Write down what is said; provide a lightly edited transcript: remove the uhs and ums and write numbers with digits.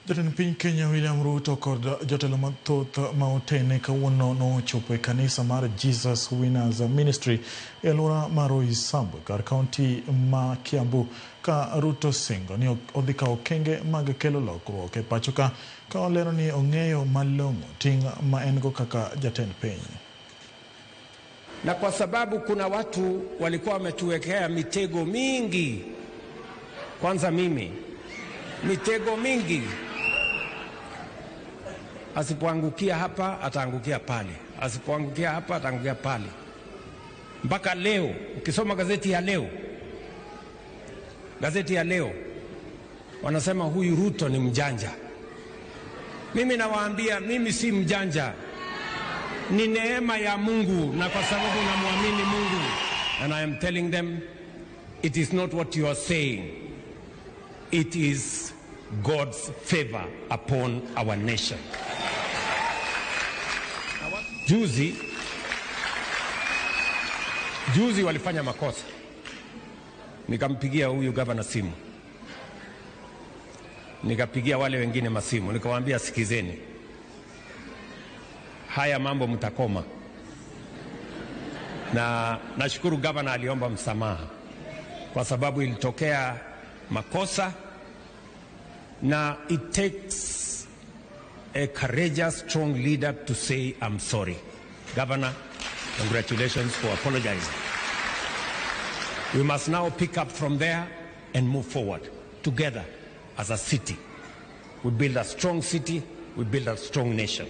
Jatend piny Kenya William Ruto kod jotelo mathoth ma otene kawuono nochopo e kanisa mar Jesus Winners Ministry e alwora mar Roysambu kar kaunti ma Kiambu ka Ruto singo ni odhi kawo okenge mag kelo lokruok e pacho ka ka olero ni ong'eyo malong'o ting' ma en go kaka jatend piny. Na kwa sababu kuna watu walikuwa wametuwekea mitego mingi, kwanza mimi mitego mingi, asipoangukia hapa ataangukia pale, asipoangukia hapa ataangukia pale. Mpaka leo ukisoma gazeti ya leo, gazeti ya leo wanasema huyu Ruto ni mjanja. Mimi nawaambia mimi si mjanja, ni neema ya Mungu, na kwa sababu namwamini Mungu. And I am telling them it is not what you are saying, it is God's favor upon our nation. Juzi juzi walifanya makosa, nikampigia huyu gavana simu, nikapigia wale wengine masimu, nikawaambia sikizeni, haya mambo mtakoma. Na nashukuru gavana aliomba msamaha kwa sababu ilitokea makosa, na it takes a courageous strong leader to say I'm sorry. Governor, congratulations for apologizing. We must now pick up from there and move forward together as a city. We build a strong city, we build a strong nation.